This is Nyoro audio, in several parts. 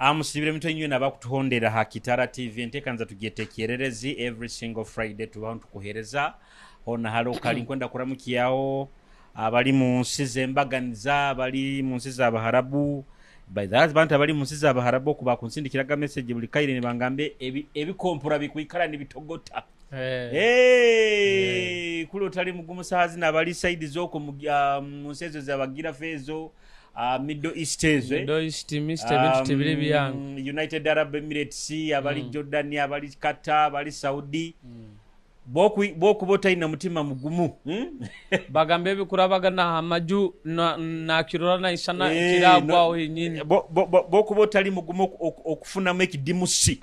Amusibire mitwe inywe nabakutuhondera ha Kitara TV. Entekanza tugyete Kyererezi. Every single Friday tubaho nitukuhereza hona hali okali. Nkwenda kuramukyaho abali mu nsi z'embaganiza, abali mu nsi z'Abaharabu. By the way, abantu abali mu nsi z'Abaharabu oku bakunsindikiraga message buli kaire nibangambe ebikompura bikwikara nibitogota. Hey, kuli otali mugumu saha zino abali side z'okwo mu nsi ezo zabagirafa ezo, Middle East ezo, eh? Middle East, Mr. Ebintu tebiri byangu. United Arab Emirates, abali Jordan, abali Qatar, abali Saudi, bwokuba otalina mutima mugumu, Bagamba ebikurabagana amaju nakirora naisana kiragwaho henyini. Bwokuba otali mugumu okufunamu ekidimusi,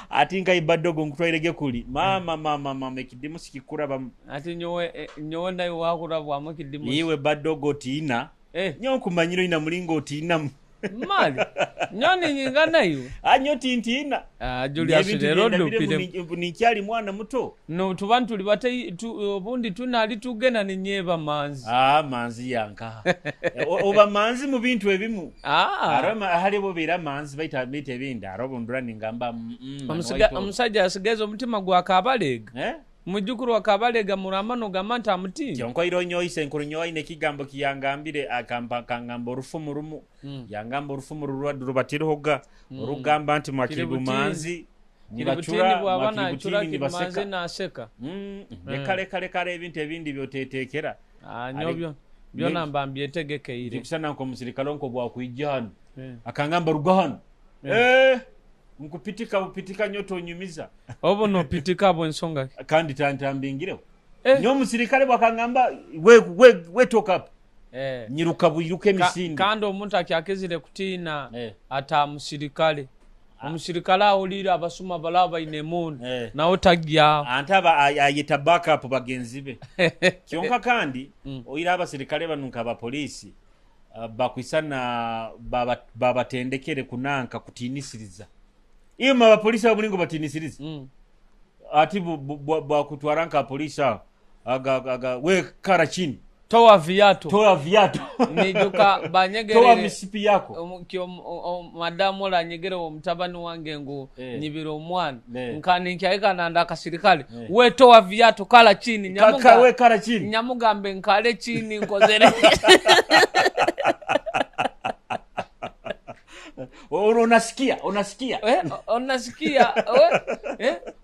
ati nka ibadogo nkutwairege kuli mama mama mama, ekidimusi kikurabamu. Ati nyowe nawe wakurabwamu ekidimusi. Iwe badogo otiina. Nyo nkumanyire oina mulingo otiinamu. Mali nyo ninyingana iwe. Ah, nyo tintiina. Ah, Julius, Ebintu rero byendabiremu ndupire. Ninkyali mwana muto. No tuba ntuli bate obundi tunali tugenda ninyeba manzi. Ah, manzi yanka. Oba manzi mu bintu ebimu. Hali bobeera manzi baita bintu ebindi arobo ndura ningamba Omusajja asigaza omutima gwa Kabalega. Eh? Mujukuru wa Kabalega muramano gamba nti amutiina. Kyonka oire onyoise enkuru nyowe aine ekigambo kiyangambire akampa akangamba orufumu rumu. Yangamba orufumu rubatirohoga orugamba nti mwakiri Kiri butini. bumanzi Kiri butini nibacura bwaba mwakiri nacura butini kiri manzi nibaseka. naseka. Leka leka leka ebintu ebindi byotetekera. Nyo byona mba mbyetegekeire. Ndikusana nko omusirikale nko bwakwija hano. Akangamba ruga hano. Nkupitika bupitika nyo tonyumiza. Obu nopitika bw'ensonga ki? Kandi tantambingireho. Nyo omusirikale bwakangamba we talk up. Nyiruka buyiruka emisinde. Kandi omuntu akyakizire kutiina ata musirikale. Omusirikale ahulire abasuma balaba baine emundu. Nawe tagyaho. Ante aba ayeta backup bagenzi be. Kyonka kandi oira abasirikale banu nka abapolisi bakwisana babatendekere kunanka kutinisiriza. Iyo abapolisi abo mulingo batinisiriza. Ati bwakutwara nka polisi aho. Aga we kara chini. Toa viatu. Toa viatu. Nijuka banyegerere. Toa misipi yako. Madamu ola nyegere wo mutabani wange ngu nyibira omwana. Nkani nkyaika nanda akasirikale. We toa viatu kala chini. We kala chini. Nyamugambe nkale chini nkozere. Unasikia, unasikia. Unasikia,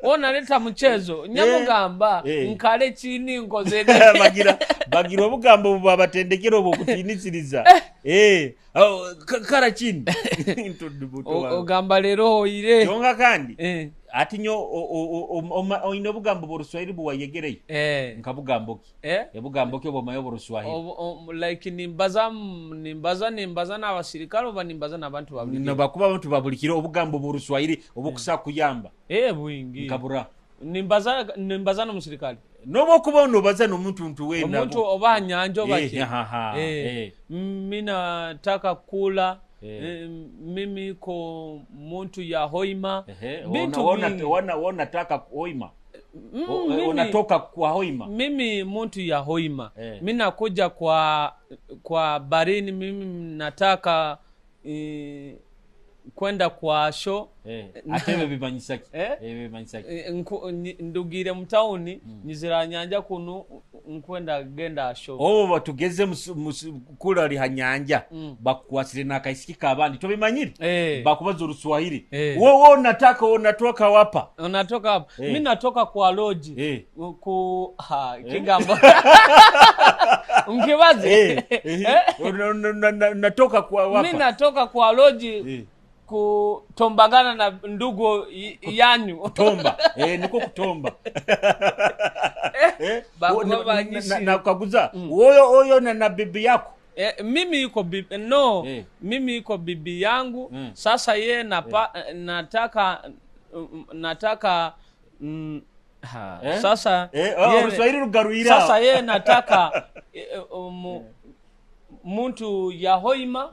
unaleta mchezo. Nyamugamba, nkale chini nkozere. Bagira obugambo bwabatendekera obwo kutinisiriza. Kara chini. Ogamba lero oire. Kyonka kandi, ati nyo oine obugambo bw'Oruswahili buwayegereye. Nka bugambo ki? Ebugambo ki obumaye bw'Oruswahili? Like nimbaza n'abasirikale oba nimbaza n'abantu ba buli No, bakuba abantu ba buli kiro obugambo bw'Oruswahili obukusa kuyamba. Bwingi. Nkabura. Nimbaza n'omusirikale. Noba okuba onobaza n'omuntu ntu wena. Omuntu oba nyanja oba ki? Mimi nataka kula. Mimi ko muntu ya Hoima. Bintu mingi. Wanataka Hoima. Unatoka kwa Hoima. Mimi muntu ya Hoima. Mimi nakuja kwa Barini, mimi nataka kwenda kwa show. Ate ebyo bimanyisa ki? Ebyo bimanyisa ki? Ndugire mu tawuni, nyizira nyanja kuno nkwenda genda show. Oh, batugeze kula ali ha nyanja. Bakukwasire n'akaisiki k'abandi. Tobimanyire? Bakubaza Oruswahili. Wowe unataka, unatoka wapa? Unatoka wapa? Mimi natoka kwa lodge. Ku, ha, kigambo. Nkibaze? Natoka kwa wapa? Mimi natoka kwa lodge. Kutombagana na ndugu yanyu. Kutomba. Niko kutomba. Bakuba banyisi. Na ukaguza, oyo na bibi yako. Mimi iko bibi, no, mimi iko bibi yangu. Sasa ye nataka, ha, sasa ye Uruswahili rugaruira. Sasa ye nataka, muntu ya Hoima,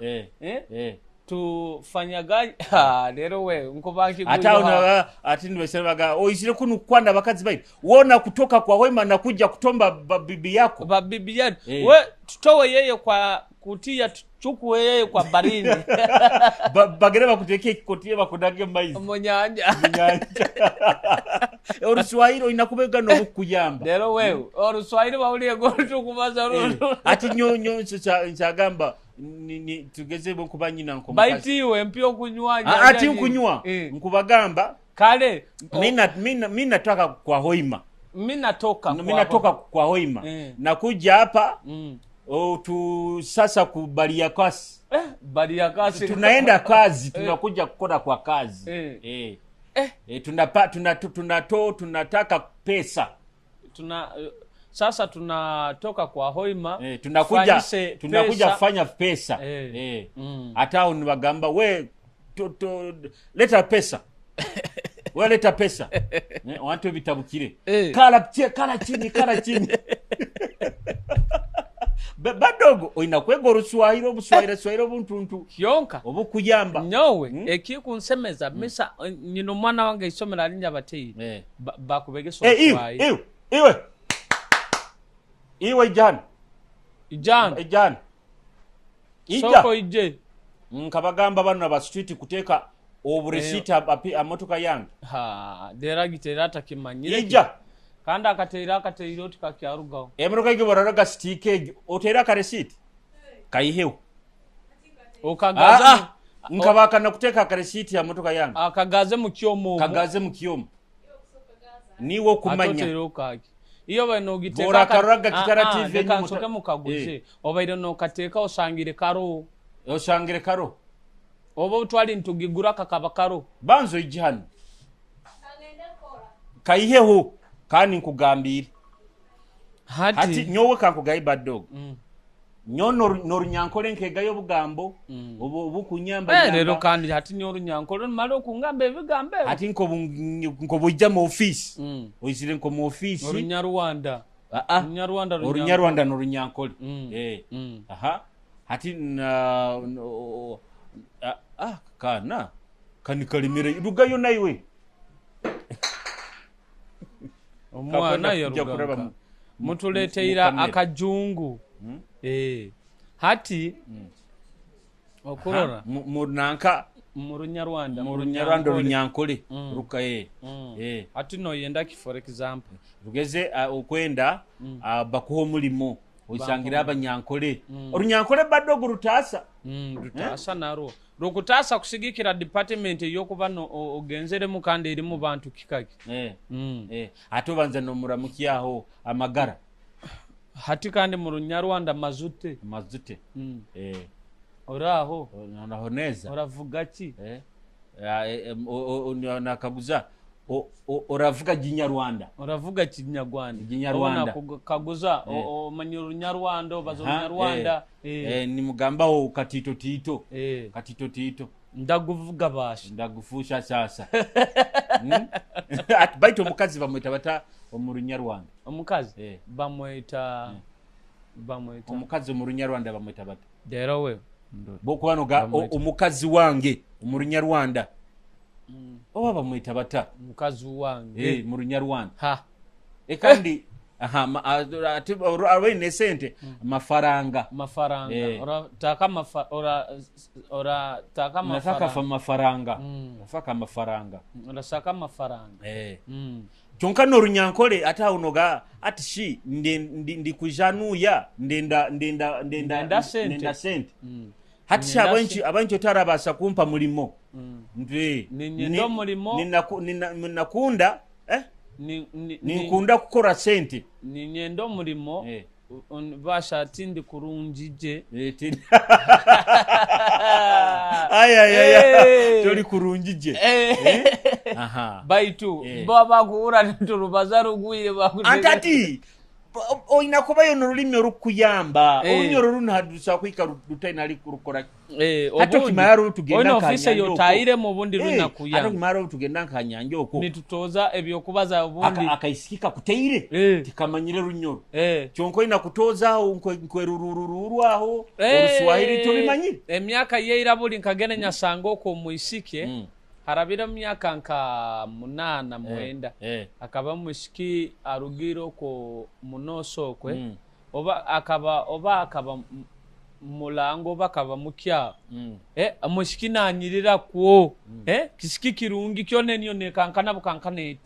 tufanyaga, ha, lero we, nkubanki Ata kuyo una, ha. ati ndiweseraga, oisire kunu kwana bakazi bai. Wona kutoka kwa Hoima na kuja kutomba bibi yako. Ba bibi yetu. We tutowe yeye kwa kutia Chukue kwa barini. Bagere bakuteeke ekikotiye bakunage maizi. Munyanja. Munyanja. Oluswahili olina kubega n'obukuyamba. Lero wewe oluswahili bawulire gotukubaza Eh, ati nyo nyo nkyagamba tugeze bwe nyina nko baitiwe empya okunywa ati nkunywa. Nkubagamba kale mina nataka kwa Hoima. Mimi natoka kwa Hoima. Nakuja hapa tu sasa kubalia kasi. Balia kasi. Tunaenda kazi, tunakuja kukola kwa kazi. Tunataka pesa. Sasa tunatoka kwa Hoima. Tunakuja kufanya pesa. Hata unibagamba we leta pesa. We leta pesa. Wantu bitabukire. Kala chini. Badogo oina kwega oluswahili obuswahili swahili obuntuntu kyonka obukuyamba nyowe ekikunsemeza misa nyino mwana wange isomero alinja batei bakubegesa oluswahili. Iwe ijana ija soko ije nkabagamba bano aba street kuteeka oburesita amotoka yange ha deragitera atakimanyire ija kandi akateera oti kakyarugaho emotoka egyo bararaga stick egyo oteera akaresiti kaiheho okagaze nkabakana kuteeka akaresiti ya motoka yange akagaze mu kyomo kagaze mu kyomo niwo kumanya iyo baino ogiteeka bora karuraga Kitara TV nsoke mukaguze obaire nokateeka osangire karo oba otwali ntugigura kakaba karo banzo ijihano kaiheho kandi nkugambire hati nyowe kankugayi badog nyo norunyankole nkegayo obugambo obukunyamba lero kandi hati nyorunyankole mala okungamba ebigambo hati nkobujja mu office oizire nko mu office orunyarwanda orunyarwanda norunyankole aha hati kana kanikalimire rugayo naiwe omwana yaruga mutuleteira akajungu hati okurora munanka mu runyarwanda runyankole ruka hati noyenda ki for example rugeze okwenda bakuha omulimo oisangira abanyankole orunyankole badogo rutaasa rutaasa narwo rukutaasa kusigikira department eyokuba ogenzeremu kandi erimu bantu kikaki ate obanza nomuramukyaho amagara hati kandi mu runyarwanda mazute oraho oraho neza oravuga ki nakaguza oravuga kinyarwanda oravuga kinyarwanda kaguza omanyi orunyarwanda obaza orunyarwanda nimugambaho katito tito katito tito ndaguvuga basha ndagufusha sasa baitu omukazi bamweta bata omu runyarwanda omukazi bamweta omukazi omu runyarwanda bamweta bata dero we bokubanoga omukazi wange omu runyarwanda oba bamweta bata mukazi wange mu runyarwanda ha kandi aha ati abaine sente mafaranga orataka mafaranga urasaka mafaranga kyonka norunyankole ate awo noga ati shi ndi kujanuya ndenda sente hati shi abanki otarabasa kumpa mulimo ninakunda ninkunda kukora sente ninyenda omulimo basha ati ndi kurungi je toli kurungi je baitu babakuura niturubaza rugwire antati olina kubayo n'olulimi olukuyamba olulimi olwo lunadusa kwika lutaina lukora hati okimara tugenda ofisi yotayiremu obundi lunakuyamba hati okimara tugenda nkanyanja okwo nitutoza ebyokubaza obundi akaisiki kakuteire tikamanyire runyoro kyonka olina kutozaawo nkwerurururwaho oluswahili tobimanyire emyaka yeira buli nkagenda nyasanga okwo omwisike harabira myaka nka 8 9 akaba musiki arugire okwo munoso okwe oba akaba Mulango bakaba mukyaro. Eh, omwishiki nanyirira kwo. Eh, kisiki kirungi kyona eniyo nekankana bukankana eti.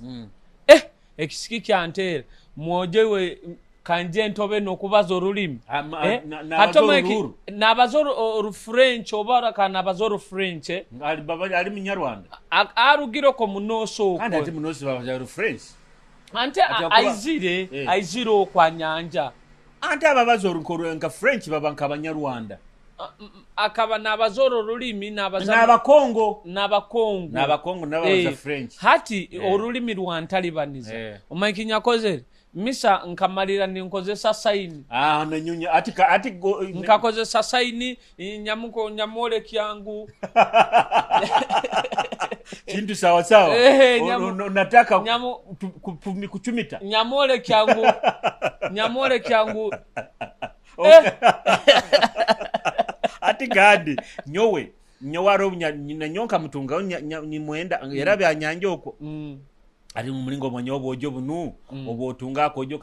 Eh, ekisiki kyanteera. Mwojo iwe kanje ntobe n'okubaza orulimi. Ah, Eh, nabaza hati omweki- Oruhuru. nabaza Orufrench oba ka nabaza Orufrench. Eh? Ali baba ali munyarwanda. Arugire okwo munoso Kandi ati okwo. munosi babaza Rufrench. Ante Ati akuba- aizire Eh. aizire okwa nyanja. Ante ababaza orunkoro nka French baba nka Abanyarwanda. Akaba nabaza orwo rulimi nabaza N'Abakongo. n'Abakongo. N'Abakongo n'ababaza Eh, French. Hati Eh. orulimi rwantalibaniza. Eh. Omanyi kinyakozere misa nkamalira ninkozesa saini. Ah, nanyunya ati ka, ati go, Nkakozesa saini nyamuko nyamwole kyangu. Chintu sawa sawa. Eh, nyamu- Nataka nyamu- kuchumita. Nyamwole kyangu. Nyamwole kyangu. Okay. Ati gadi nyowe nyowe aro nyonka mutunga nimwenda era byanyanja okwo. Ari mu mulingo mwenye obwojo bunu obwotunga akojo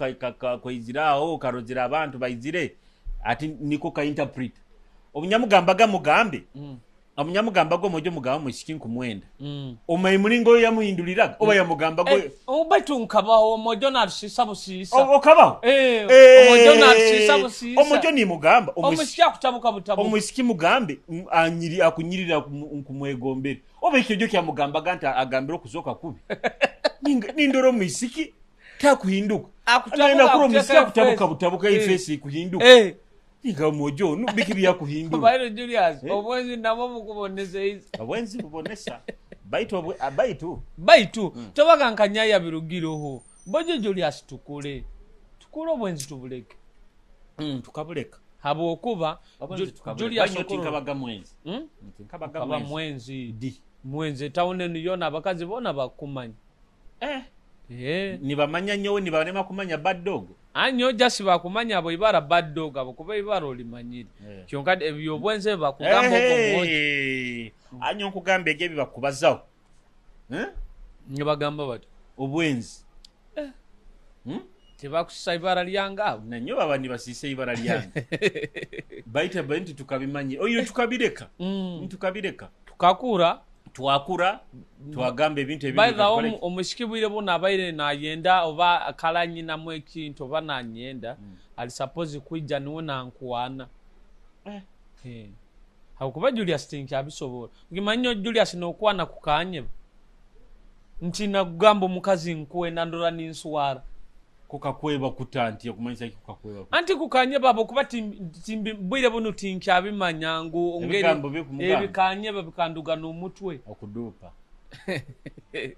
koiziraho karozira abantu baizire ati niko ka interpret. Omunyamugambaga mugambe. Omunyamugamba go mojo mugamba mushiki nkumwenda. Omayi mulingo yamuhinduliraga oba yamugamba go. Eh, baitu nkabaho omojo narusisa busisa. Okabaho? Eh, Eh, omojo narusisa busisa. Omojo ni mugamba, Omusiki akutabuka butabuka. Omusiki mugambe, anyiri akunyirira nkumwegombere. Oba ekyo kyamugambaga nti agambira okuzoka kubi. Nindora omusiki takuhinduka. Akutabuka, Nenda kuri omusiki akuteka akutabuka face. butabuka Eh. ifesi kuhinduka. Eh. Ninga omojo nu biki byakuhindura. Bairo Julius, Eh. obwenzi nabwo bukubonesa izi. Obwenzi bubonesa. Baitu obwe, baitu. Baitu, tobaga nkanyaya birugiroho. Bojo Julius tukule. Tukule obwenzi tubuleke. Tukabuleka. Habwokuba, Obwenzi tukabuleka. Julius Banyo Okoro- tinkabaga mwenzi. Tinkabaga Kaba mwenzi. mwenzi. Di. Mwenzi etawuni eno yona abakazi bona bakumanya. Eh. Eh. Nibamanya nyowe nibalema kumanya bad dog. Anyo jasi bakumanya abo ibara bad dog abo kuba ibara olimanyire. Eh. Kyonka ebyobwenzi bakugamba Eh, ogwo mwojo. hey. Anyo nkugamba ebyo bibakubazaho. Eh? Nibagamba bati. Obwenzi. Eh. Tebakusisa ibara lyange abo. Nanyo baba nibasise ibara lyange. Baita baintu tukabimanye. Oyo tukabireka. Tukabireka. Tukakura. Twakura, twagamba ebintu ebindi By the way, tukabireka. omushiki bwire buno abaire nayenda oba akala nyinamu ekintu oba nanyenda, ali suppose kwijja niwe nankwana. Eh. Eh. Habwokuba Julius tinkyabisobola. Ngimanyi nnyo Julius n'okwana kukanyeba. Nti nakugamba omukazi nkwenda ndora ninswara. Kukakweba kuta nti okumanyisa ki kukakweba kuta? Anti kukanyeba habwokuba bwire buno tinkyabimanya ngu ngeri Ebigambo bikumugamba. ebikanyeba bikanduga n'omutwe. Okuduupa.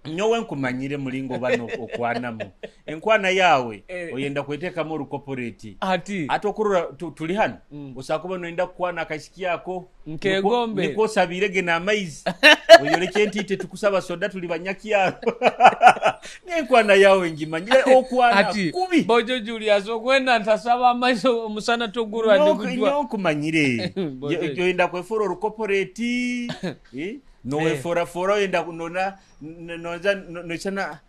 Nyowe nkumanyire mulingo bano okwanamu. Enkwana yawe Eh. oyenda kweteekamu olukoporeti. Ati. Ate okurora tuli hano. Osakuba noyenda kukwana akasiki ako. Nkegombe. Niko osabirege n'amaizi. Oyoleke nti ite tukusaba soda tuli banyakyalo. N'enkwana yawe ngimanyire okwana Ati, kubi. Bojo Julius okwenda ntasaba amaizi omusana togurwa ndigujwa. Nyo nkumanyire. Bojo. Yoyenda kwefora olukoporeti. Eh? Noweforafora oyenda nona, noza, noisana,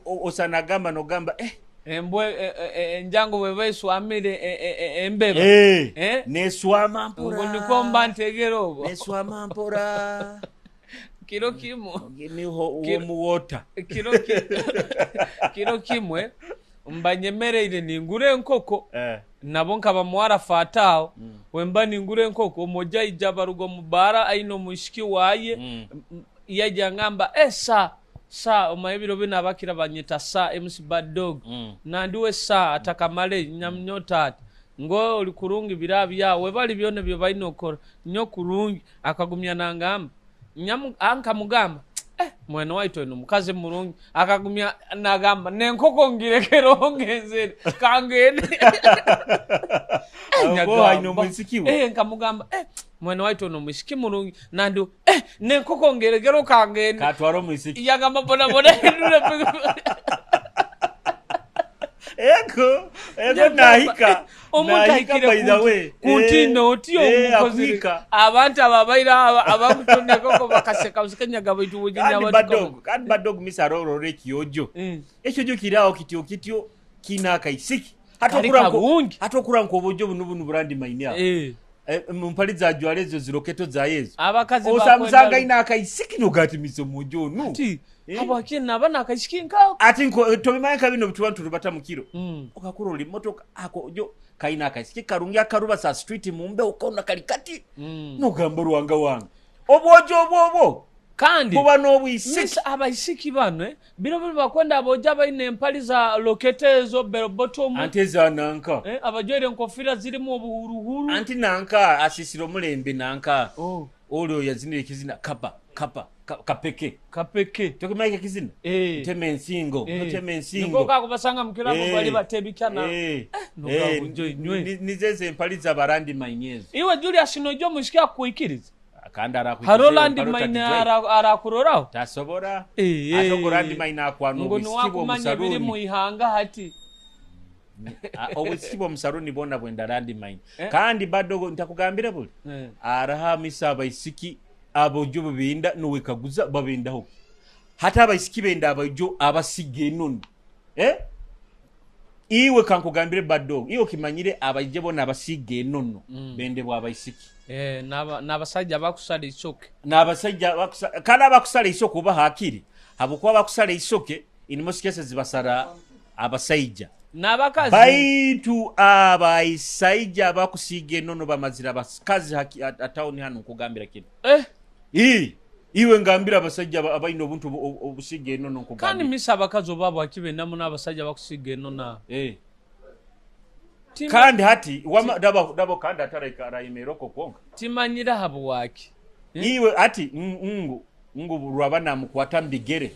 osanagamba nogamba, eh. Embwe, enjango bweba eswamire, embeba. Eh. Eh? Neswama mpora. Ngo niko mba ntegera obwo. Neswama mpora. Kiro kimu. Give me Kiro warm water. Kiro kimwe mba nyemereire ningura enkoko. Eh. Nabo nkaba muwara fataawo. Wemba ningura enkoko omoja aija baruga mu baara aine omwishiki waaye. Yaija ngamba, sa, sa, omaye ebiro bino abakira banyeta sa, MC Bad Dog. Nandiwe sa, atakamale, nyamunyo taata. Ngo oli kurungi bira byawe, webali byona bye balina okukora, nnyo kurungi. Akagumya nangamba. Ankamugamba, mwene waitu eno mukazi mulungi. Akagumya nagamba, n'enkoko ngirekera ongenzere, kangende. Awo Nyagamba. alina omwisiki we. Nkamugamba, mwene waitu ono mwisiki mulungi. Nandu, n'enkoko ngirekera okangende. Katwara omwisiki. Yagamba bona bona ndule. Ego, ego Nyagamba, nahika. omuntu Nahika ahikire by the way. ku ntindo otyo omukozi. Akuhika. Abantu abo abaira abakutonda enkoko bakaseka buseka nyaga baitu buginya Kandi abantu bad kama- dog, kandi bad dog misa arorora ekiyojo. Ekyojo kiraawo kityo kityo kina akaisiki. Kali kabungi. Hati okura nkobojo bunu bunu burandi maini aho. Mumpali zajwara ezo ziroketo zayo ezo. Abakazi Osamusanga aine akaisiki nogatimisa omwojo onu. Ati habwaki naba nakaisiki nkako? Ati tobimanya nka bino bituba nturubata mukiro. Okakura ori motoka akojo kaine akaisiki karungi akaruba sa street mumbeho kona kali kati. Nogamba Ruhanga wange. Obwojo obwo obwo. Kandi buba n'obwisiki. Miss abaisiki bano biro biri bakwenda abojo abaine empali za lokete ezo bell bottom. Anti eza nanka. Abajwaire enkofira zirimu obuhuruhuru. Anti nanka asisira omulembe nanka. Oli oyo yazinira ekizina kapa kapa kapeke. Kapeke. Tokimanya ekizina? Ntema ensingo, ntema ensingo. Niko kakubasanga mukira abo bali batebikya na. Nogabujo inywe. Nizeze empali za barandi mainyezo. Iwe Julius nojo mushiki akuikiriza. Kandi arakwikiriza. Haroland maine arakuroraho. Tasobora. Ate Rolandi maine akwana obwisiki bw'omusaruni. Biri mu ihanga hati. Obwisiki bw'omusaruni bwona bwenda Rolandi maine. Kandi bado ntakugambira buli. Araha misa abaisiki abojo bubinda nuwekaguza babendaho. Hata abaisiki benda abajo abasiga enono. Iwe kankugambire bado, iwe kimanyire abaije bona abasiga enono bende bwa abaisiki. N'abasajja bakusala isoke. N'abasajja bakusala kana bakusala isoke oba hakiri. Habukuba bakusala isoke in most cases basara abasajja. N'abakazi. Baitu abaisajja bakusiga enono bamazira abakazi haki atawuni hano nkugambira kino. Iwe ngambira abasajja abaine obuntu obusiga enono nkugambira. Kandi misa abakazi obabo akibendamu n'abasajja bakusiga enono. Kandi hati wama dabo kandi ataraika raimeroko kwonka. Timanyira habwaki. Iwe ati ngu rwaba namukwata mbigere.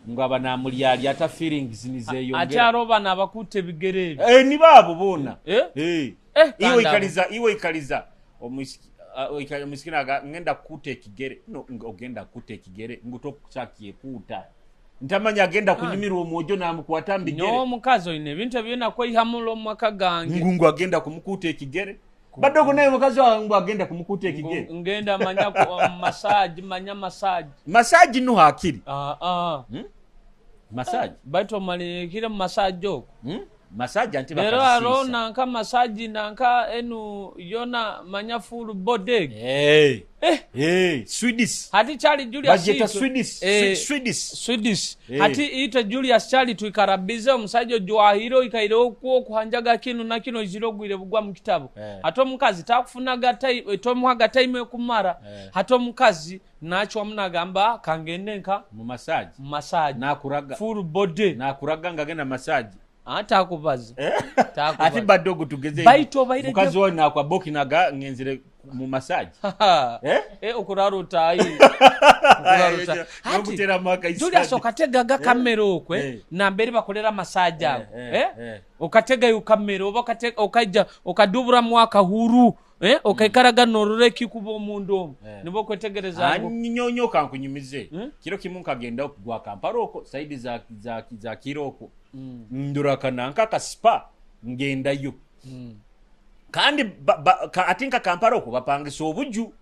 Ngu aba namulyalya ata feelings nizeyongera. Ati aroba nabakute bigere ebi. Ni babo bona. Iwe ikaliza omusiki omusikina ngenda kute ekigere. No ogenda kute ekigere ngu tokusakie kuta. Ntamanya agenda kunyumirwa omwojo namukwata mbigere. No omukazi oyine ebintu byona kweyihamulo mu maka gange. Ngu agenda kumukuta ekigere. Badogo naye mukazi wangu agenda kumukuta ekigere. Ngenda manya ku massage, manya massage. Massage no hakiri. Massage. Baitu malikire massage ok. Massage anti bakasisa. Lero aro nanka massage nanka enu yona manya full body. Swedish. Hati Charlie Julius Bajeta Swedish. Swedish. Hati ite Julius Charlie tuikarabize omusajja jwahiro ikaire okwo kuhanjaga kinu na kino izirogwire bugwa mu kitabo. Hati omukazi takufunaga time tomuhaga time kumara. Hati omukazi nachwa munagamba kangende nka mu massage. Massage. Nakuraga full body. Nakuraga ngagenda massage. Atakubaza. Ati badogo tugeze. Baito baire mukazi wa nakwa boki naga ngenzire mu massage. Okurara utayi. Okurara Nokutera maka isadi. Julius okatega ga kamera okwe na mbere bakolera massage ago. Okatega yo kamera oba okatega okaija okadubura mwaka huru. Okaikaraga norore kikuba omundu omu. Nibo kwetegereza ngo. Anyonyo kankunyumize. Kiro kimu nkagenda okugwa Kampala oko saidi za Kiroko. Nduraka nanka ka spa ngendayo. Kandi atinka Kampala oko bapangisa obuju.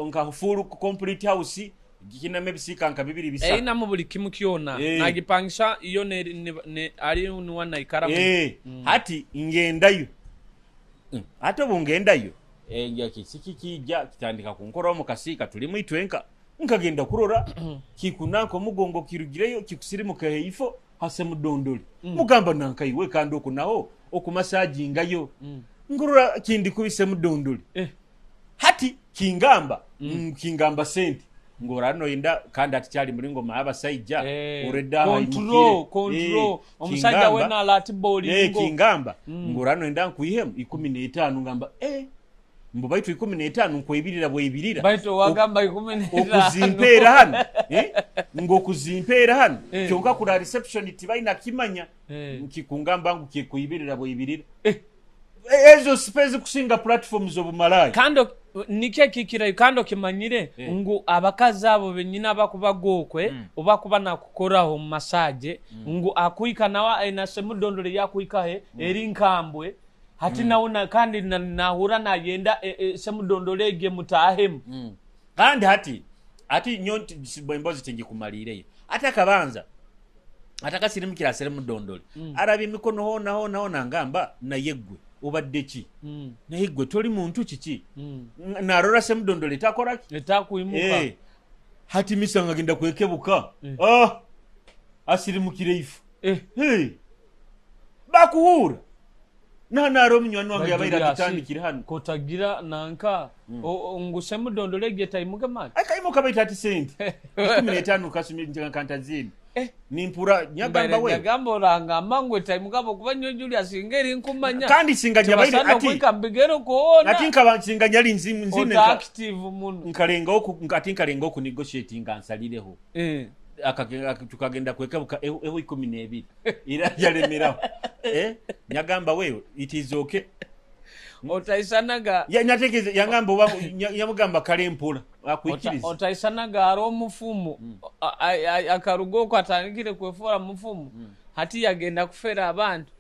Nka full complete house gikiname bisika nka bibiri bisa. Ina mu buli kimu kyona. Nagipangisha iyo ne ari nuwa naikara. Hati ngendayo. Hati obungendayo. Kisiki kijja kitandika kunkora mu kasika tulimu itwenka. Nkagenda kurora kikunanko mugongo kirugireyo kikusirimuka heifo hase mudondoli. Mugamba nanka iwe kandi okunaho okumasajingayo. Ngurura kindi kubise mudondoli. Hati kingamba kingamba sente. Ngora no inda kandi ati kyali mulingo maaba saija ureda control omusajja wena alati boli ngo kingamba ngora no inda nkuihemu 15 ngamba mbu baitu 15 nkwebirira bwebirira baitu wagamba 15 okuzimpeera hano ngokuzimpeera hano kyonka kula reception tibaina kimanya nkikungamba ngu kikuibirira bwebirira ezo space kusinga platforms obumalaya kando nike kikira kando kimanyire ngu abakazi abo benyina bakubagokwe oba kuba nakukoraho massage ngu akuika nawa na semudondole yakuika he eri nkambwe hati naona kandi nahura nayenda semudondole ge mutahemu kandi hati ati nyonti bwembozi tingi kumalireyo ati akabanza Atakasirimukira aseremudondole araba emikono hoona hoona hoona, ngamba naye gwe obadde ki? Naye gwe toli muntu kiki? Narora semudondole takoraki. Etakwimuka. Eh, hati misanga agenda kwekebuka. Ah, asirimukire ifu. Hey, bakuhura nanara omunywani wange yabaire agitandikire hano. Kotagira nanka ngu semudondole egyo etaimuke mani. Akaimuka baita ati sente 15 kasumi nkantazini. Nimpura nyagamba we. Nyagamba orangamba ngu etaimuka kuba nyo Julius ngeri nkumanya. Kandi singa nyabaire ati ati mbigero kuona. Ati nkaba singa nyali nzine nka active muno. Nkalenga oku ati nkalenga oku negotiating nsalireho. Tukagenda kwekebuka eho 12 ira yalemeraho. Nyagamba wewe it is okay. Otaisanaga ya nyatekeze yangamba oba yamugamba kale mpula akwikiriza. Otaisanaga ari omufumu akarugo ko atandikire kwefora mufumu. Hati yagenda kufera abantu.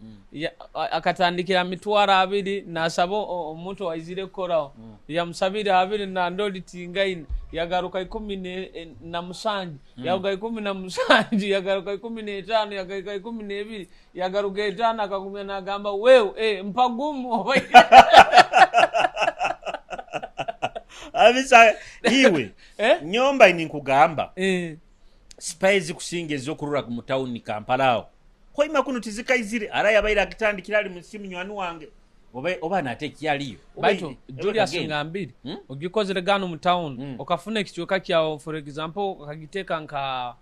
Akatandikira mitwaro 2 nasaba omuntu waizire koraho. Yamusabira 2 na ndoli tingaine yagaruka 17 yagaruka 17 yagaruka 15 yagaruka 12 yagaruka 5 akagumya nagamba wewe mpagumu. Abisa iwe nyomba ninkugamba spice kusingeza okurura mu town Kampala aho koima kuno tizikaizire ara yabaira akitandikira ali musimu nywani wange oba nate kyaliyo baitu Julius ngambiri ogikozere gano mu town okafuna ekichweka kyawo, for example okagiteka nka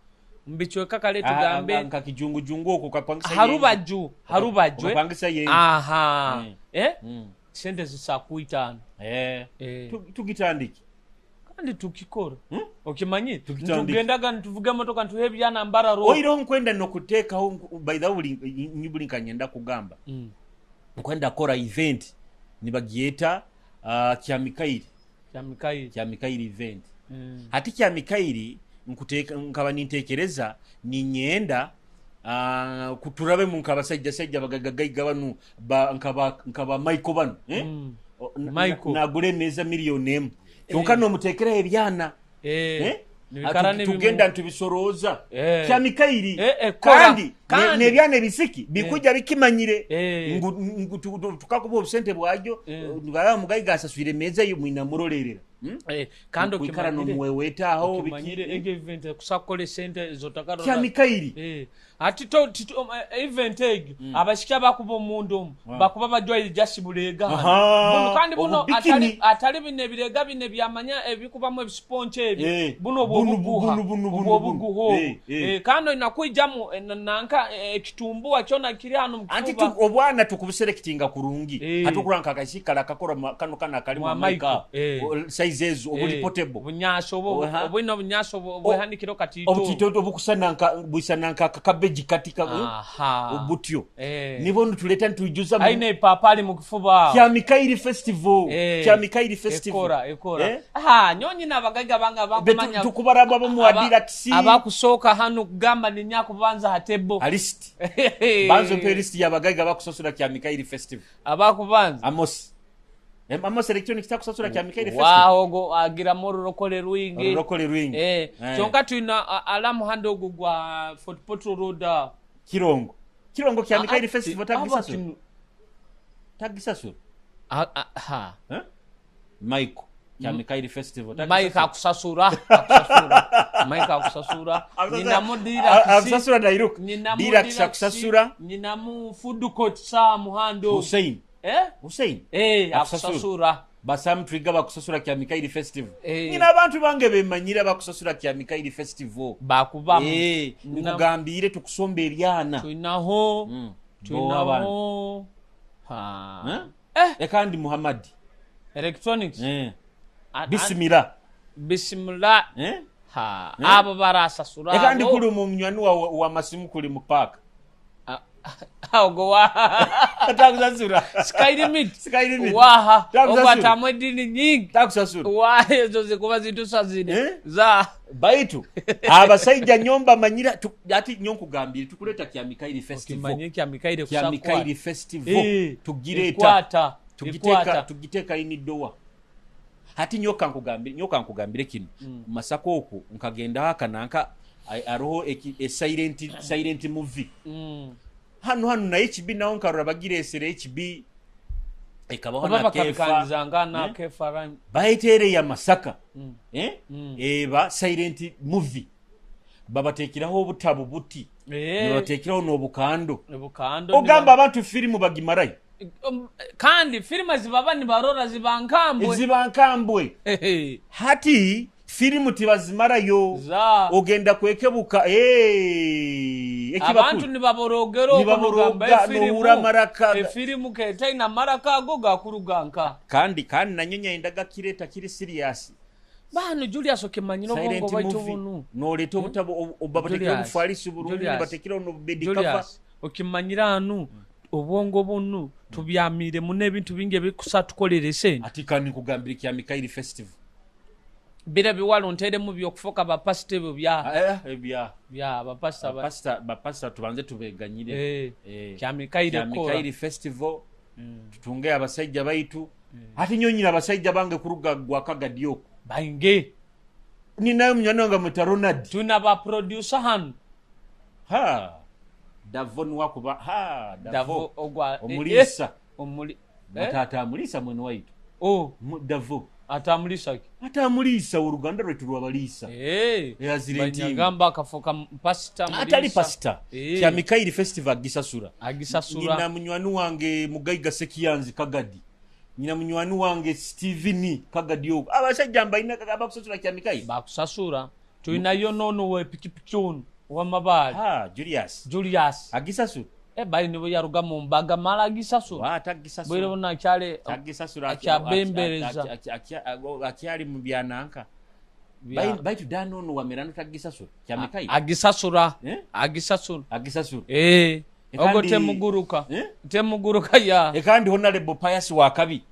mbichweka kale tugambe nka kijungujungu oko kapangisa harubaju kapangisa ye aha sente zisakuitano tugitandike kandi tukikora. Okimanyi tugendaga ntuvuga motoka ntuhe byana mbara ro oiro nkwenda nokutekaho by the way nyibuli nkanyenda kugamba nkwenda kora event nibagieta kya Mikairi kya Mikairi event. Hati kya Mikairi nkuteka nkaba nintekereza ninyenda kuturabe mu nkabasajja sajja bagagagaiga banu nkaba Michael banu Michael nagule meza milioni emu kyonka nomutekera ebyana tugenda ntubisoroza kya Mikairi kandi nebyana ebisiki bikuja bikimanyire ngu tukakuba obusente bwajyo ngaba mugaiga asaswire meza yo mwina murolerera. Kandi okikara nomwewetaho bikimanyire ege event kusakole sente zotakaro kya Mikairi ati to event ege abashika bakuba omundu omu bakuba bajwaye just bulega buno kandi buno atali bine birega bine byamanya ebikubamu ebisponche ebi buno obuguha obuguho kandi inakwijamu nanka ekitumbua kyona kiri hano mukifuba anti obwana tukubuselectinga kurungi hatukuranka akashikala kakora kano kana kali mu Michael size ezo obuli portable bunyaso obwino bunyaso obwehanikiro katito obutito obukusananka busananka kabeji katika obutyo nibo ntuleta ntujuza aine ipapali mukifuba kya Mikairi festival kya Mikairi festival ekora aha nyonyi nabagaiga banga bakumanya tukubaraba bo adirax abakusoka hano kugamba ninya kubanza hatebo alist banzo perist yabagaiga bakusosura kya Mikairi festival abakubanza Amos Amos electronics takusasura kya Mikairi festival. Waho go agira mororokole rwingi. Rorokole rwingi. Kyonka tuina alamu hando go gwa Fort Portal Road. Kirongo. Kirongo kya Mikairi festival tagisasura. Tagisasura. Ha. Michael kya Mikairi festival tagisasura. Mike akusasura. Akusasura. Mike akusasura. Ninamudira akusasura dairuka. Dira akusasura. Ninamu food court sa muhando. Hussein. Hussein akusasura. Basam trigger bakusasura kya Mikairi festival. Nina abantu bange bemanyira bakusasura kya Mikairi festival. Bakuba. Nkugambire tukusomba ebyana. Tuinaho. Tuinaho. Ha. Ekandi Muhammad. Electronics. Bismillah. Bismillah. Ha. Abo barasasura. Ekandi kuli mu munywani wa masimu kuli mu park. Ogo wa takusasura sky limit sky limit waha ogwa dini nyingi takusasura wa ezo zikuba zitusazire za baitu abasajja nyomba manyira ati nyonkugambire tukuleta kya Mikairi festival kimanye kya Mikairi kusakwa kya Mikairi festival tugireta tugiteka ini doa hati nyoka nkugambire kino masako oku nkagenda haka nanka Hariho silent movie. Hanu hanu na HB naho nkarora bagiresere HB ekabaho Oba na Kefa. bakabikangiza nga na Kefa Rhyme. Bayetereye Amasaka. Eba silent movie. Babatekeraho obutabo buti. Nibabatekeraho n'obukando. Obukando. Ogamba abantu filimu bagimarayo. Kandi filimu zibaba nibarora ziba nkambwe. Ziba nkambwe. Hati filimu tibazimarayo. Ogenda kwekebuka. Abantu nibaborogera Nibaboroga, nohura amaraka. Efilimu ketaina amaraka ago gakuruga nka. Kandi nanyo nyendaga kireta kiri serious. Bano Julius okimanyira obwongo bwaitu bunu. Noleta obutabo obabatekera obufalisi burungi batekera no bed cover. Okimanyira anu obwongo bunu tubyamire mune ebintu bingi ebikusa tukolere sente. Ati kandi nkugambira kya Mikaeli Festival. Bira biwalo ntere mu byokufoka ba pastor ebyo bya. Ebya. Bya ba pastor ba pastor tubanze tubeganyire. Kya Mikaeli kya Mikaeli Festival. Tutunge abasajja baitu. Ati nyonyira abasajja bange kuruga gwa Kagadioko. Bainge. Ninayo munywani wange mwita Ronald. Tuna ba producer hanu. Ha. Davon wakuba ha Davo ogwa omulisa. Omuli Matata amulisa mwene waitu. Oh, Davo. Atamulisa ki? Atamulisa uruganda rwetu rwabalisa. Banyagamba akafoka pastor mulisa. Atali pastor. Kya Mikaeli Festival agisasura. Agisasura. Nina munywani wange Mugaiga Sekiyanzi Kagadi. Nina munywani wange Steven Kagadi ogo. Abasajja mbaina kagaba kusasura kya Mikaeli. Bakusasura. Tuinayo nono we pikipiki ono wa mabali. Ha, Julius. Julius. Agisasura. Bali nibo yaruga mu mbaga mala agisasura. Wa atagisasura. Bwire bona kyale agisasura akyabembereza. Akyali mu byananka. Baitu dano ono wa Mirano tagisasura. Kya Mikaeli. Agisasura. Agisasura. Agisasura. Ogo temuguruka. Temuguruka ya. Kandi Honorable Pius Wakabi.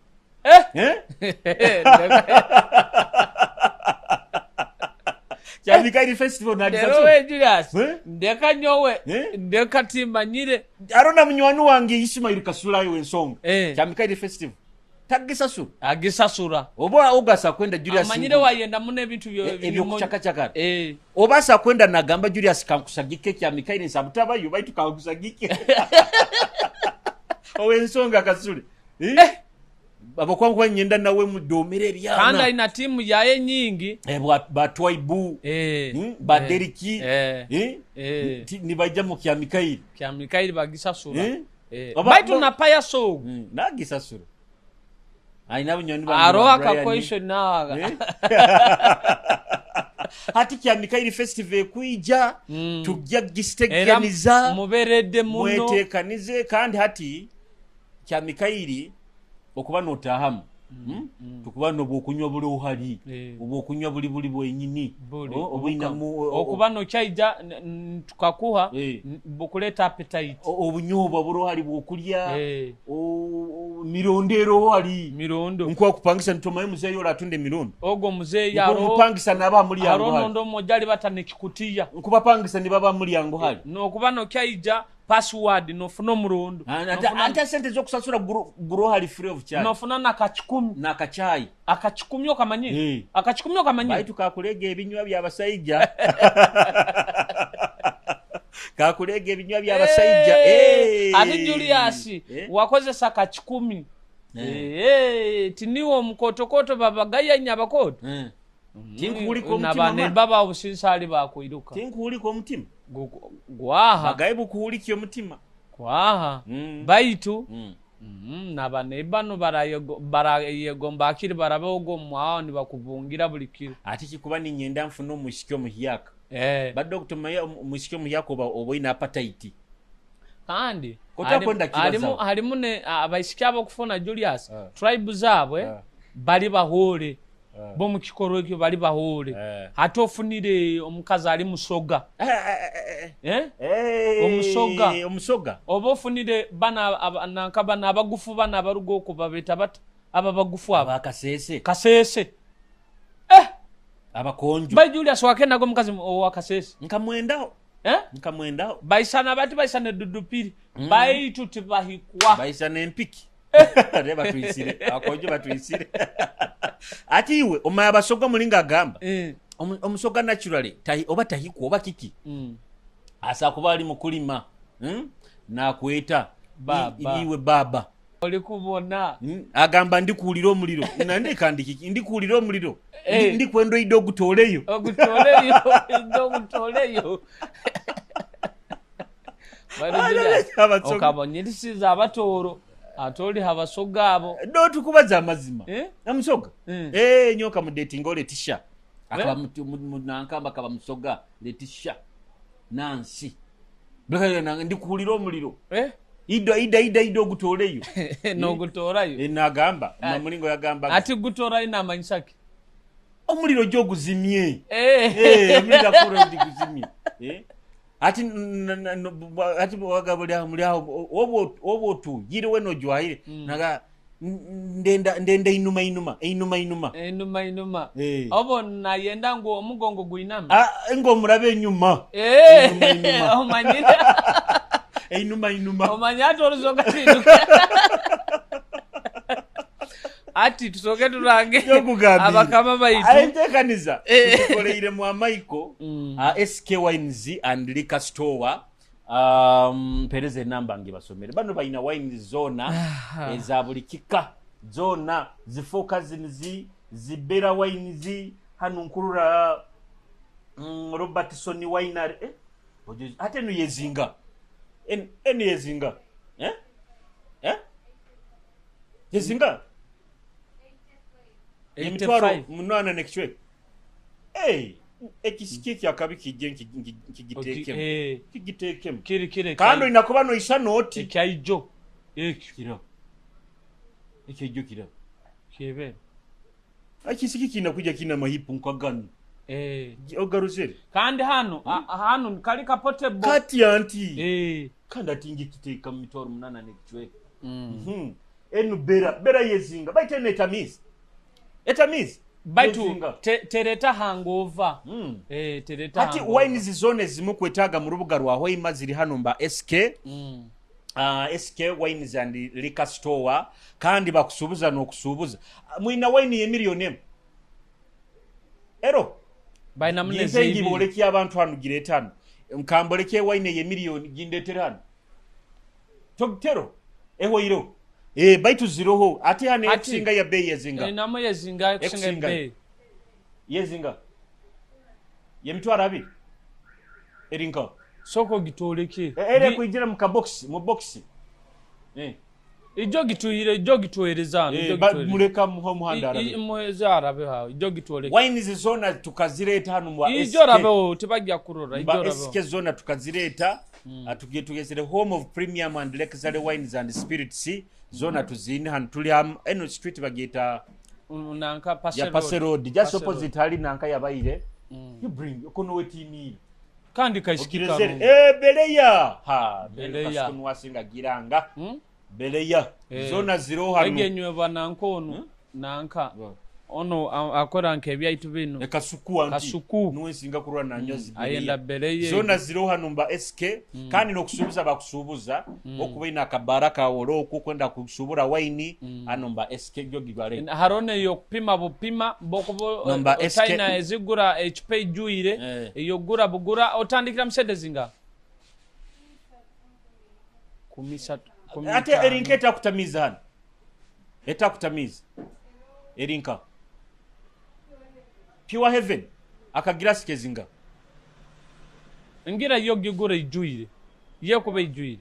Kya Mikaeli Festival na Agisasura. Julius. Ndeka nyowe. Ndeka timanyire. Arona munywani wange Ismail Kasulayo wensonga. Kya Mikaeli Festival. Tagisasura. Agisasura. Oba ogasa kwenda Julius. Amanyire wayenda mune ebintu ebyo kuchakachakara. Obasa kwenda nagamba Julius kankusagike kya Mikaeli nsabutabayo baitu kankusagike. Owensonga Kasule. Abakwangu nyenda nawe mudomere ebyana. Kandi alina timu yaye nyingi. Ba Twaibu. Ba Deriki. Nibaija mu kya Mikaeli. Kya Mikaeli bagisasura. Baitu na Payaso. Nagisasura. Aina bunywani bange. Aroha kakoisho naga. Hati kya Mikaeli Festival kuija tujja gisteganiza muberede muno mwetekanize kandi hati kya Mikaeli okuba notahamu tukuba nobukunywa buli uhali obukunywa buli buli bwenyini obwinamu okuba no chaija tukakuha bukuleta appetite obunyobwa buli uhali bwokulya mirondero uhali mirondo nkuwa kupangisa ntomaye muzeeyi ola atunde mirondo ogo muzeeyi aro kupangisa naba mulyango aro nondo mojali batane kikutiya nkubapangisa nibaba mulyango hali nokuba no chaija password nofuna omurondo ate sente zokusasura gurohali free of charge nofuna nakachikumi nakachayi akachikumi okamanyi akachikumi okamanyi baitu kakulega ebinywa by'abasajja kakulega ebinywa by'abasajja ate Julius wakozesa kachikumi tiniwo omukotokoto babagayanya abakoto tinkuwulika omutima baba obusinsaali bakwiruka tinkuwulika omutima gwaha bagaye bukuwulika omutima gwaha baitu nabanebano barayegomba akiri barabe ogwo mwawo nibakubungira buli kiro ate kikuba ninyenda nfune omushiki omuhyaka badde okutumaya omushiki omuhyaka oba oina appetite kandi harimu abaishiki abokufuna Julius tribe zaabwe bali bahore bo mu kikoro ekyo bali bahore ate ofunire omukazi ali musoga omusoga omusoga oba ofunire bana nanka bana abagufu bana abaruga okwo babeta bata aba bagufu aba kasese kasese abakonjo bai Julius wakenago omukazi owa kasese nkamwendaho nkamwendaho baisana bati baisana edudupiri baitu tibahikwa baisana empiki reba tuisire akonjo batuisire ati iwe omaya basoga mulinga agamba Omusoga naturally tahi, oba tahikwa oba kiki, asa kuba ali mukulima, Nakweta Baba. Iwe baba. Oli kubona. Agamba ndikuwulira omuliro nandeka ndikiki ndikuwulira omuliro. Eh. Ndikwenda oide ogutoleyo. Ogutoleyo, ide ogutoleyo. Abasoga. Okabonyerisiza abatooro ate oliho abasoga abo. Notukubaza amazima. Eh? Omusoga. Eh, nyoka mudatinga oletisha akaba nankamba akaba musoga letisha nansi ndikuwulira omuliro. Eh? Ida ida ida ida ogutoleyo. Nogutorayo. Eh, nagamba mamulingo yagamba ati gutorayo namanyisaki? Omuliro gyoguzimye. Eh. Eh, omuliro akura ndiguzimye. Eh? Ati ati wagabo lya muli aho obo obo tu yire weno jwahire naga ndenda ndenda inuma inuma inuma inuma. Inuma inuma. Eh. Obo nayenda ngu omugongo gwiname. Ah, ngomurabe enyuma. Eh, Inuma, inuma. Omanyire. Inuma inuma. Omanye ati orusoka tinduka ati tusoke turange Yokugambira. abakama baitu. Ayentekaniza Eh. tukoleire mu amaiko SK Wines and Liquor Store. Mpereze enamba ngibasomere. Bano balina wines zona eza buli kika zona zifuuka zinizi zibera wines hano nkurura Robertson Winery, eh? Ate eno yezinga eno yezinga, eh? Eh? Yezinga emitwaro 85. 8 nekicweka. Hey, ekisiki ekyakabi kijje nkigitekemu. Eh, Kigitekemu. Kiri kiri. Kandi olina kuba noisa noti ekyaijo ekyo. Kira ekyaijo kira. Kyebe. Ekisiki kina kujja kina mahipu nkagano. Eh. Ogaruzere. Kandi hano hano kali ka portable. Kati anti Eh. kandi ati ngikiteeka mu mitwaro 8 nekicweka. Enu bera bera yezinga baite eno etamizi etamizi Baitu Yezinga. tereta hangova. Eh, tereta Kati hangover. wines zone ezimu kwetaaga mu rubuga rwa Hoima ziri hano mba SK. SK Wines and Liquor Store kandi bakusuubuza n'okusuubuza. Mwina wine ye miliyoni emu ero Baina muneze ginze ibiri. ngiboleki abantu hano gireeta hano nkamboleke wine ye miliyoni gindeetere hano togitero ehoiro eh baitu ziroho ate hano Ati- ekusinga ya bei yezinga. Inamo yezinga ekusinga Ekusinga. ebbeeyi. Yezinga yemitwaro 2 erinka. Soko gitoleke. Era ekwijira mu kabokisi mu bokisi. Eh. Ijo gituyire ijo gituhereza hano Eh, ijo gituhereza. muleka muho muhanda arabe. Muheza arabe hawo ijo gitoleke. Wines zona tukazireeta hano mu Ijo SK. arabeho tebajja kurora ijo Ba arabeho. SK zona tukazireeta. Tugiye tugezere home of premium and luxury wines and spirits zona tuzine hano tuli eno street bagiyita Nanka Pase ya Pase Road. Road just Pase opposite hali nanka yabayire. You bring kono wetinira. Kandi kaishikika. Okirezere eh beleya ha Beleya. beleya wasinga giranga. Beleya Eh. zona ziro hano. Egenywebwa nanka ono nanka ono akora nk'ebyaitu bino. Kasuku anti. Kasuku. Nuwe nsinga kurwa nanywa zibeleya. Ayenda beleye. Zona ziro hano mba SK kandi n'okusuubuza bakusuubuza okuba ina akabara kawolo okwo kwenda kusubura wine hano mba SK gyo gibale. Harone yokupima bupima bokuba Nomba SK otaina ezigura ecupa ejwire Eh. eyogura bugura otandikira musente zinga kumi satu, kumi Ate ttaano. erinka etakutamiza hano etakutamiza erinka Pure Heaven akagirasi kezinga ngira yo gigura ejwire yekuba ejwire.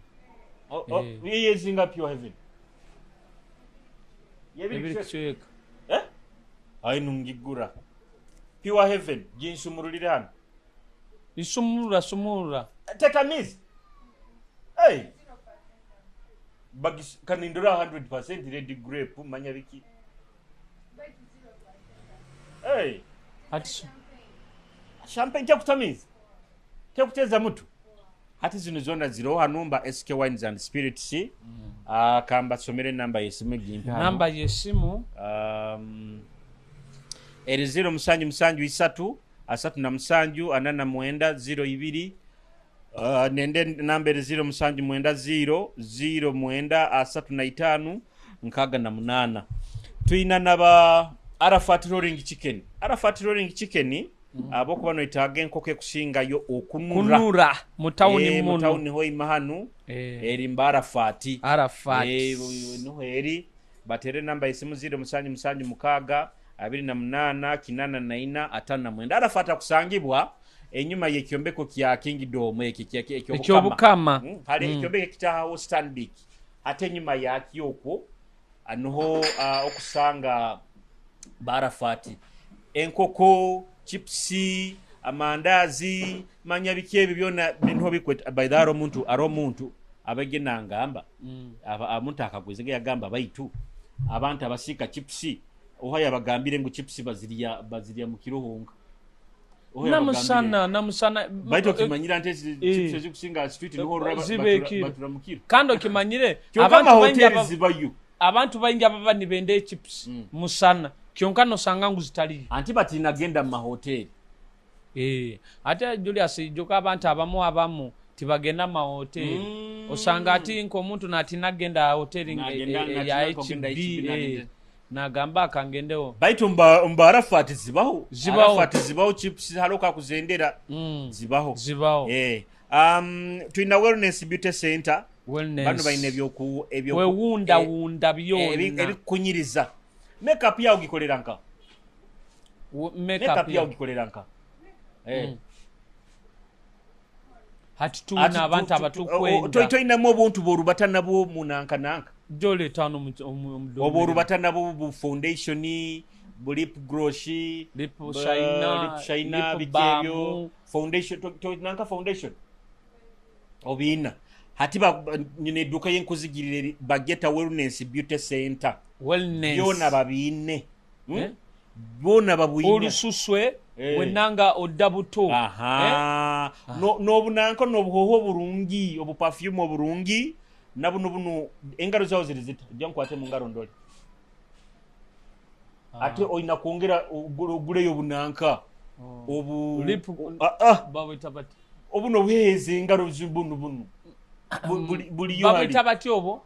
Eh. Yezinga Pure Heaven Ebiri yebiri kicweka. Eh? Ayi ngigura Pure Heaven ginsumurulire hano. Isumurura sumurura. Tetamizi. Hey. Bagis kanindura 100% red grape manya biki. Hey, Ati champagne tekutamizi. Tekuteza mutu. Hati zino zona ziro hanumba SK Wines and Spirits. Kamba somere namba yesimu gimpe hano. Namba yesimu Eri 0 7 7 3 37 49 02. Nende namba eri 0 7 9 0 0 9 35 68. Tuyina naba Arafat Rolling Chicken. Arafat Rolling Chicken Ahabw'okuba noetaaga enkoko ekusingayo okunura. Kunura mu tawuni. Mu muno tawuni hoima hanu. Eri mba Arafati. Arafat. Niho eri. Batere enamba y'esimu 0776 28 84 59. Arafat akusangibwa enyuma y'ekyombeko kya Kingdom eki ekyobukama. Ekyobukama. Hali ekyombeko ekitahaho Stanbic, ate enyuma yakyo okwo niho okusanga Barafati. Enkoko, chipsi, amandazi, manya biki ebyo byona niho bikweta. By the way, hariho omuntu abege nangamba, omuntu akagwezege yagamba, baitu abantu abasiika chipsi, oha yabagambire ngu chipsi bazirya mu kiro honka? Oha yabagambire? Namusana, namusana. Baitu okimanyira nti chips ezikusinga aha street niho orora Ziba ekiro. batura mu kiro. Kandi okimanyire Kyonka abantu baingi amahoteri zibayo. Abantu baingi ababa nibenda echips musana, kyonka nosanga ngu zitaliyo. Anti batiina genda mu mahoteri. Ate Julius, ijuka abantu abamu tibagenda mu mahoteri. Osanga ati nk'omuntu natina genda aha hoteri Nagenda ya natina kugenda HB, HB, nagamba akangendeho. Baitu mba Arafat zibaho. Zibaho. Arafat zibaho chips, hariho kakuzendera. Zibaho. Zibaho. Tulina Wellness Beauty Center. Wellness. Bano balina ebyoku Wewundawunda byona. Ebikunyiriza. Makeup yawe gikolera nka? Makeup Makeup yawe yawe. gikolera nka? Hati tulina Ati abantu abatukwenda. Toyinamu obuntu bw'orubata nabwo munanka nanka? Joleeta wano omudomero. Obwo orubata nabwo bu foundation, bu lip gloss, Lip shiner, lip shiner, lip biki balm. ebyo, foundation, nanka foundation obiina. Hati nyina edduuka y'enkuzigirira eri Bageta Wellness Beauty Center. Wellness. Byona babiine. Eh? Byona babwine. Olususwe wenanga odda buto. Aha. N'obunanka n'obuhoho oburungi, obuperfume oburungi, na buno buno engaro zawe ziri zita. Ojja nkwate mu ngaro ndole. Ate olina kwongera oguleyo obunanka. Obu Lip Ah, ah. Babwita bati. Obuno buheeza engaro bunu bunu. Buli yo hali. Babwita bati obwo?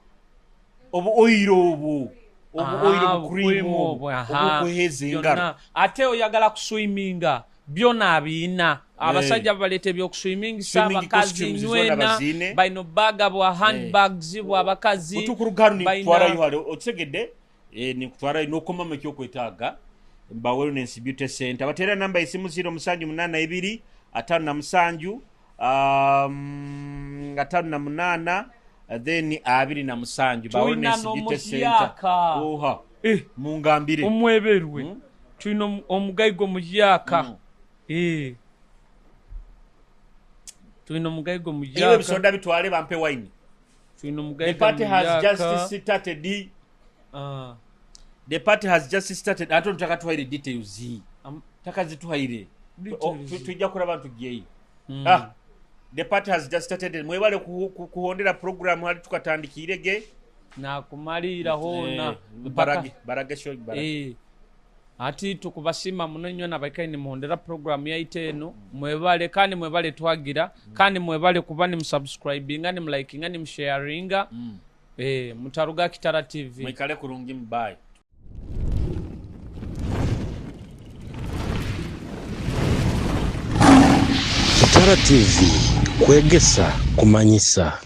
Obu oil obwo. Obu oil, obu cream Cream obwo. obwo, aha. Obu kuheeza Byonna. engaro. Ate oyagala kuswiminga, byona abiina. Abasajja baleeta ebyokuswimingisa, Swimming abakazi costumes zona nywena, baziine. balina obubaga bwa handbags bw'abakazi. Otukuruga hano Balina nikutwarayo hali okitegedde? Nikutwarayo n'okomamu ekyokwetaaga ba Wellness Beauty Center. Bateera namba esimu 0782 57 58, then 27. Ba Tulina Wellness Beauty Center. n'omuhyaka. Oha. Mungambire. Omweberwe. Tulina omugaiga omuhyaka. Tulina omugaiga omuhyaka. Iwe ebisonda bitwale bampe wine. Tulina The omugaiga party has omuhyaka. just started. The party has just started. Ate takatuhaire details. Takazituhaire. Details. Tujja kulaba ntuggyeyo. The party has just started. Mwebale kuhondera program hali tukatandikire ge. Nakumalira hona. Barage, barage show, barage. Ati tukubasiima muno nnyo nabaikaire nimuhondera program yaitu eno. Mwebale kandi mwebale twagira, kandi mwebale kuba nimusubscribinga, nimulikinga, nimusharinga. Mutaruga Kitara TV. Mwikale kurungi, mbaye. Kitara TV, kwegesa, kumanyisa.